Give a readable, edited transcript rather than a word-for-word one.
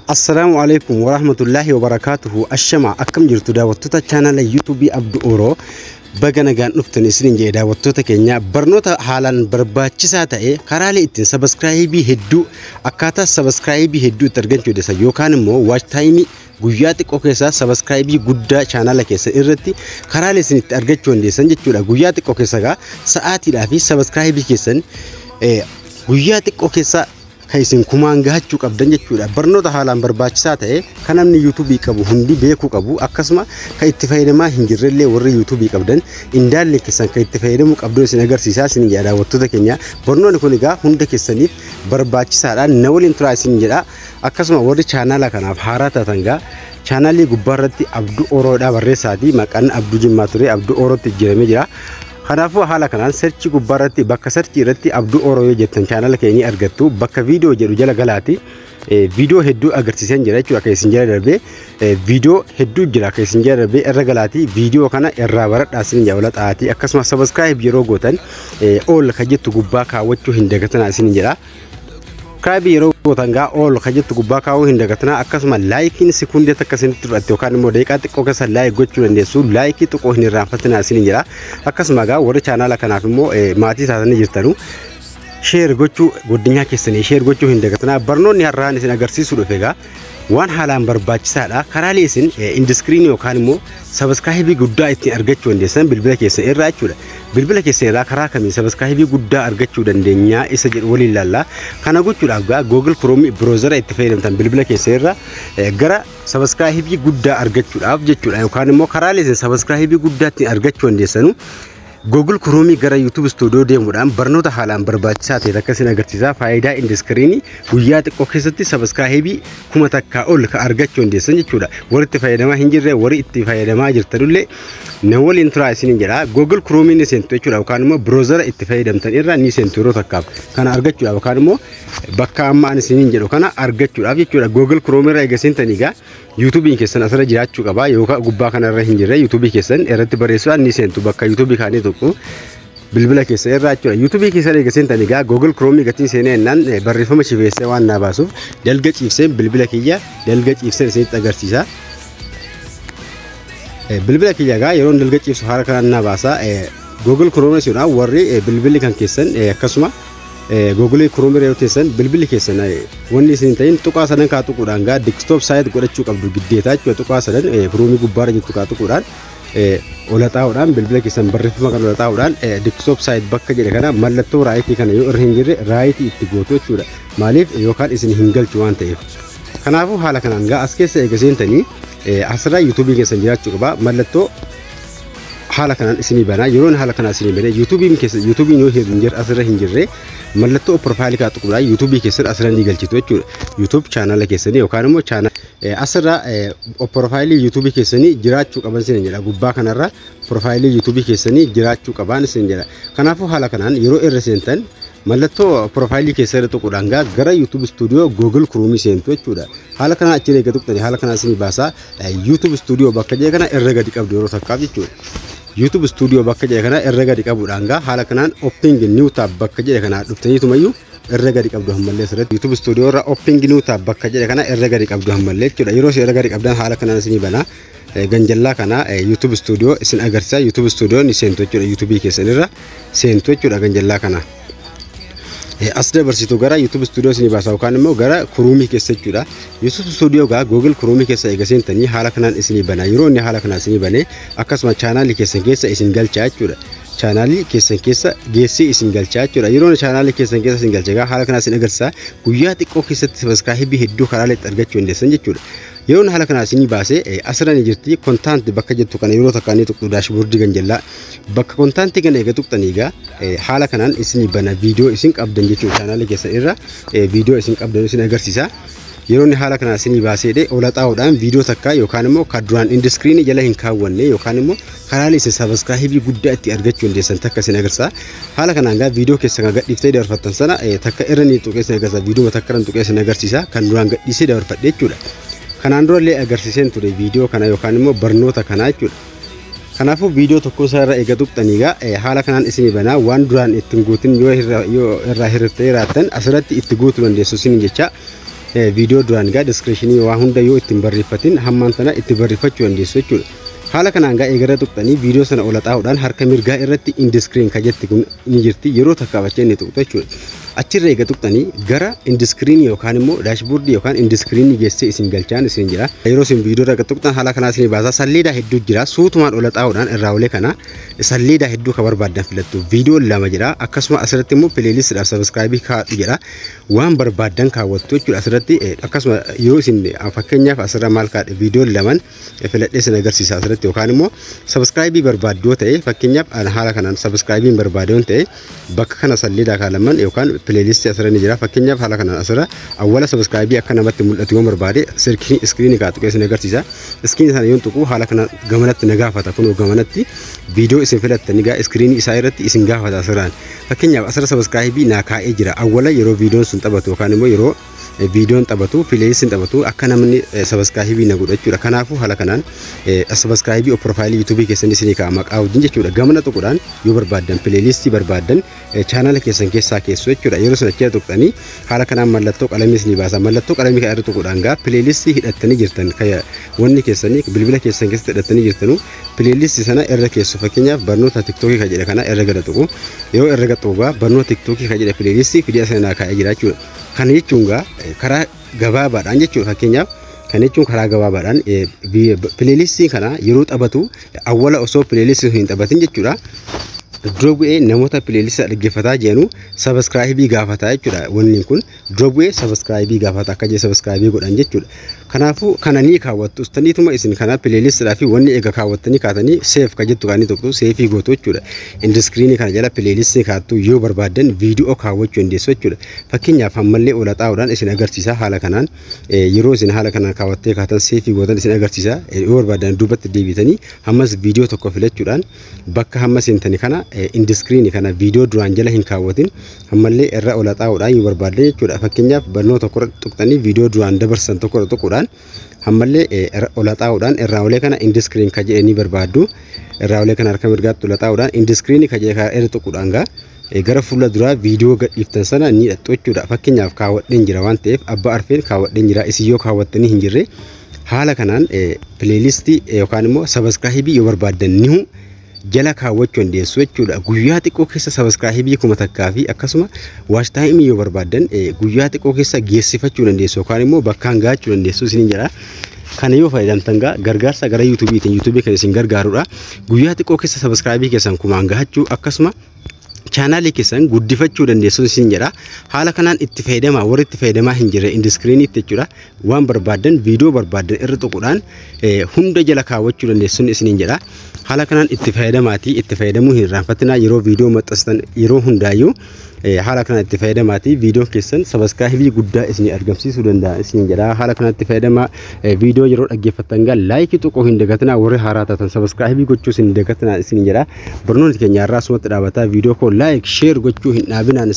Assalaamu alaikum warahmatullaahi wabarakaatuhu. Ashama, akkam jirtu daawwattoota chaanala YouTubeii Abdu Oroo? Baga nagaan dhuftan isiniin jedhe. Daawwattoota keenya, barnoota haalaan barbaachisaa ta'e, karaalee ittiin subscribeii hedduu, akkaataa subscribeii hedduu itti argachuu dandeessan yookaan immoo watch timeii guyyaa xiqqoo keessaa subscribeii guddaa chaanala keessan irratti karaalee isin itti argachuu dandeessan jechuudha. Guyyaa xiqqoo keessa gaa sa'aatiidhaa fi subscribeii keessan guyyaa xiqqoo keessa kan isin kumaan gahachuu qabdan jechuudha. Barnoota haalaan barbaachisaa ta'e kan namni YouTubeii qabu hundi beekuu qabu, akkasuma kan itti fayyadamaa hin jirrellee warri YouTubeii qabdan indaallee keessan kan itti fayyadamuu qabdu isin agarsiisaa isin jedha daawwattoota keenya. Barnoonni kun egaa hunda keessaniif barbaachisaadha. Na waliin turaa isin jedha. Akkasuma warri chaanaala kanaaf haaraa taatan gaa chaanaalii gubbaarratti Abduu Oroodhaa barreessaati. Maqaan Abduu Jimmaa ture, Abduu Orootti jijjiiramee jira. Kanaafuu haala kanaan searchii gubbaarratti, bakka searchii irratti Abduu Oroo yoo jettan chaanala keenya argattu. Bakka viidiyoo jedhu jala galaati. Viidiyoo hedduu agarsiisan jira jechuudha. Akka isin jala darbee viidiyoo hedduu jira. Akka isin jala darbee irra galaati, viidiyoo kana irraa baradhaa isin jala xaati. Akkasuma subscribe yeroo gootan all ka jettu gubbaa kaawwachuu hin dagatanaa isin jedha. Subscribe yeroo gootan gaa all ka jettu gubbaa kaa'uu hin dagatanaa. Akkasuma likeiin sekundii takka isinitti fudhatte yookaan immoo daqiiqaa xiqqoo keessa like gochuu dandeessu, likeii xiqqoo hin irraanfatinaa isin jedha. Akkasuma gaa warri chaanaala kanaaf immoo maatii taatanii jirtanu share gochuu, guddinyaa keessanii share gochuu hin dagatanaa. Barnoonni har'aan isin agarsiisuu dhufe egaa waan haalaan barbaachisaadha. Karaalee isin end screenii yookaan immoo subscribeii guddaa ittiin argachuu dandeessan bilbila keessan irraa jechuudha. Bilbila keessan irraa karaa kamiin subscribeii guddaa argachuu dandeenyaa isa jedhu waliin ilaalla. Kana gochuudhaaf gaa Google Chrome browsera itti fayyadamtan bilbila keessan irraa gara subscribeii guddaa argachuudhaaf jechuudha. Yookaan immoo karaalee isin subscribeii guddaa ittiin argachuu dandeessanu Google Chrome gara YouTube Studio deemuudhaan barnoota haalaan barbaachisaa ta'e akka isin agarsiisa. Faayidaa end screenii guyyaa xiqqoo keessatti subscribeii 1000 ol ka argachuu dandeessan jechuudha. Warri itti fayyadamaa hin jirre, warri itti fayyadamaa jirtanullee na waliin turaa isiniin jedha. Google Chrome ni seentu jechuudha, yookaan immoo browsera itti fayyadamtan irraa ni seentu yeroo takkaaf. Kana argachuudhaaf yookaan immoo bakka amma ani isiniin jedhu kana argachuudhaaf jechuudha. Google Chrome irraa eega seentanii egaa YouTubeiin keessan asirra jiraachuu qaba, yookaan gubbaa kanarra hin jirre YouTubeii keessan irratti barreessuudhaan ni seentu, bakka YouTubeii kaanii tokko bilbila keessa irraa jechuudha. YouTubeii keessan eega seentan egaa Google Chrome gatiin seenee jennaan barreeffama shifeessee waan naa baasuuf dalga ciibseen, bilbila kiyya dalga ciibseen isinitti agarsiisa. Bilbila kiyya egaa yeroo dalga ciibsu haala kanaan naa baasa. Google Chrome jechuudha. Warri bilbilli kan keessan akkasuma Google Chrome yeroo teessan bilbilli keessan wanni isin ta'in tuqaa sadan kaa tuquudhaan gaa desktop site godhachuu qabdu giddeetaa jechuudha. Tuqaa sadan Chrome gubbaarra jirtu kaa tuquudhaan ola xaa'uudhaan, bilbila keessan barreeffama kan ola xaa'uudhaan desktop site bakka jedhe kana mallattoo rightii kana yoo irra hin jirre rightii itti gootu jechuudha. Maaliif yookaan isin hin galchu waan ta'eef. Kanaafuu haala kanaan gaa as keessa eega seentanii asirraa YouTubeii keessan jiraachuu qaba. Mallattoo haala kanaan isinii banaa. Yeroon haala kanaan isinii banee YouTubeiin keessa, YouTubeiin yoo hin jirre, asirra hin jirre, mallattoo profileii kaa tuquudhaan YouTubeii keessan asirra ni galchitu jechuudha. YouTube chaanala keessanii yookaan immoo chaanala asirra profileii YouTubeii keessanii jiraachuu qaban isin jedha. Gubbaa kanarra profileii YouTubeii keessanii jiraachuu qaban isin jedha. Kanaafuu haala kanaan yeroo irra seentan mallattoo profileii keessa irra tuquudhaan gaa gara YouTube Studio Google Chrome seentu jechuudha. Haala kanaan achi eega tuqxanii haala kanaan isinii baasaa. YouTube Studio bakka jedhe kana irra gadi qabdu yeroo takkaaf jechuudha. YouTube Studio bakka jedhe kana irra gadi qabuudhaan gaa haala kanaan Open New Tab bakka jedhe kana dhuftaniitumayyuu irra gadi qabdu ammallee asirratti. YouTube Studio irra Open New Tab bakka jedhe kana irra gadi qabdu ammallee jechuudha. Yeroo isin irra gadi qabdan haala kanaan isinii banaa. Ganjallaa kana YouTube Studio isin agarsiisa. YouTube Studio ni seentu jechuudha. YouTube keessan irra seentu jechuudha ganjallaa kana. As dabarsitu gara YouTube Studio isinii baasa yookaan immoo gara Chrome keessa jechuudha. YouTube Studio gaa Google Chrome keessa eega seentanii haala kanaan isinii bana. Yeroo inni haala kanaan isinii bane akkasuma chaanaalii keessan keessa isin galcha jechuudha. Chaanaalii keessan keessa geessee isin galcha jechuudha. Yeroo chaanaalii keessan keessa isin galcha gaa haala kanaan isin agarsiisa. Guyyaa xiqqoo keessatti subscribeii hedduu karaalee itti argachuu dandeessan jechuudha. Yeroo haala kanaan isinii baase asirra ni jirti content bakka jettu kana yeroo takka ni tuqxu, dashboardii ganjallaa bakka contentii kana eega tuqxanii egaa haala kanaan isinii bana, viidiyoo isin qabdan jechuudha. Chaanaalii keessan irra viidiyoo isin qabdan isin agarsiisa. Yeroo inni haala kanaan isinii baasee ola xaa'uudhaan viidiyoo takka yookaan immoo kan duraan end screenii jala hin kaawwanne yookaan immoo karaalee isin subscribeii guddaa itti argachuu dandeessan takka isin agarsiisa. Haala kanaan gaa viidiyoo keessa kan gadhiiftee dabarfattan sana takka irra ni tuqee isin agarsiisa. Viidiyoo takka irra tuqee isin agarsiisa, kan duraan gadhiisee dabarfadhe jechuudha. Kanaan durallee agarsiiseen ture viidiyoo kana yookaan immoo barnoota kanaa jechuudha. Kanaafuu viidiyoo tokko isaa irra eega tuqxanii egaa haala kanaan isinii banaa. Waan duraan ittiin guutin yoo irraa hirriftee jiraattan asirratti itti guutuu dandeessu isin jecha. Viidiyoo duraan gaa description waa hunda yoo ittiin barreeffatin hammaan tana itti barreeffachuu dandeessu jechuudha. Haala kanaan gaa eegara tuqxanii viidiyoo sana ol xaa'uudhaan harka mirgaa irratti end screen ka jetti kun ni jirti, yeroo takka qabachee inni tuqxu jechuudha. Achirra eega tuqxanii gara end screen yookaan immoo dashboard yookaan end screen geessee isin galchaan isin jira. Yeroo isin viidiyoo irra tuqxan haala kanaa isin baasaa salleedaa hedduu jira. Suutumaan ol xaa'uudhaan irraa olee kana salleedaa hedduu ka barbaaddan filattu. Viidiyoo 2 jira. Akkasuma asirratti immoo playlistiidhaaf subscribe kaa'u jedha. Waan barbaaddan kaawwattu jechuudha asirratti. Akkasuma yoo isin fakkeenyaaf asirra maal kaa'e viidiyoo 2 filadhee isin agarsiisa asirratti, yookaan immoo subscribe barbaaddoo ta'e, fakkeenyaaf haala kanaan subscribe barbaadoo ta'e bakka kana salleedaa kaalaman yookaan playlistii asirra ni jira. Fakkeenyaaf haala kanaan asirra awwala subscribe akka namatti mul'atu yoo barbaade screen kaa'u isin agarsiisa. Screen sana yoo tuqu haala kana gamanatti na gaafata. Kunoo gamanatti viidiyoo isin filattanii gaa screen isaa irratti isin gaafata asirraan. Fakkeenyaaf asirra subscribe naa kaa'ee jira. Awwala yeroo viidiyoon sun taphatu yookaan immoo yeroo viidiyoon taphatu playlistiin taphatu akka namni subscribe na godhu jechuudha. Kanaafuu haala kanaan subscribe profile YouTube keessan isinii kaa'a maqaa wajjin jechuudha. Gamana tuquudhaan yoo barbaaddan playlistii barbaaddan chaanala keessan keessaa keessu jechuudha. Yeroo sana achirra tuqxanii haala kanaan mallattoo qalamii isinii baasa. Mallattoo qalamii kana irra tuquudhaan gaa playlistii hidhattanii jirtan wanni keessanii bilbila keessan keessatti hidhattanii jirtanuu playlistii sana irra keessu. Fakkeenyaaf barnoota TikTokii kan jedhe kana irra gada tuqu. Yeroo irra gada tuqu gaa barnoota TikTokii kan jedhe playlistii fidee sana naa kaa'ee jira jechuudha. Kana jechuun gaa karaa gabaabaadhaan jechuudha. Fakkeenyaaf kana jechuun karaa gabaabaadhaan playlistii kana yeroo taphatu awwala osoo playlistii hin taphatin jechuudha. Dura bu'ee namoota playlistii dhaggeeffataa jiranu subscribe gaafataa jechuudha. Wanni kun dura bu'ee subscribe gaafata akka jee subscribe godhan jechuudha. Kanaafuu kana ni kaawwattu. Ustaniituma isin kana playlistiidhaa fi wanni eega kaawwattanii kaatanii save ka jettu kaanii tuqxu save gootu jechuudha. End screen kana jala playlistii kaattu yoo barbaaddan viidiyoo kaawwachuu dandeessu jechuudha. Fakkeenyaaf ammallee ol xaa'uudhaan isin agarsiisa haala kanaan yeroo isin haala kanaan kaawwattee kaatan save gootan isin agarsiisa. Yoo barbaaddan duubatti deebitanii ammas viidiyoo tokko filachuudhaan bakka hamma seentanii kana end screen kana viidiyoo duraan jala hin kaawwatin ammallee irra ol xaa'uudhaan yoo barbaaddan jechuudha. Fakkeenyaaf barnoota tokko tuqxanii viidiyoo duraan dabarsan tokko tuquudhaan ammallee ol xaa'uudhaan irraa olee kana end screen ka jedhe ni barbaaddu. Irraa olee kana harka mirgaatti ol xaa'uudhaan end screen ka jedhe irra tuquudhaan gaa gara fuula duraa viidiyoo gadhiiftan sana ni hidhattu jechuudha. Fakkeenyaaf kaawwadheen jira waan ta'eef abbaa arfeen kaawwadheen jira. Isin yoo kaawwattanii hin jirre haala kanaan playlistii yookaan immoo subscribe yoo barbaaddan nihu jala kaawwachuu dandeessu jechuudha. Guyyaa xiqqoo keessa subscribe 1000 fi akkasuma watch time yoo barbaaddan guyyaa xiqqoo keessa geessifachuu dandeessu yookaan immoo bakkaan gahachuu dandeessu isiniin jedha. Kana yoo fayyadamtan gaa gargaarsa gara YouTubeiitiin YouTubeii kan isin gargaarudha. Guyyaa xiqqoo keessa subscribe keessan kumaan gahachuu akkasuma chaanaalii keessan guddifachuu dandeessu isin jedha. Haala kanaan itti fayyadamaa warri itti fayyadamaa hin jirre end screeniitti jechuudha. Waan barbaaddan viidiyoo barbaaddan irra tuquudhaan hunda jala kaawwachuu dandeessu isiniin jedha. Haala kanaan itti fayyadamaatii itti fayyadamuu hin irraanfatinaa yeroo viidiyoo maxxansitan yeroo hundaayyuu haala kanaan itti fayyadamaatii viidiyoon keessan subscribe guddaa isinii argamsiisuu danda'a isiniin jedha. Haala kanaan itti fayyadamaa viidiyoo yeroo dhaggeeffattan gaa like tuquu hin dagatinaa, warri haaraa taatan subscribe gochuu hin dagatinaa isiniin jedha. Barnoonni keenya irraa asumatti dhaabataa. Viidiyoo koo like share gochuu hin dhaabinaan.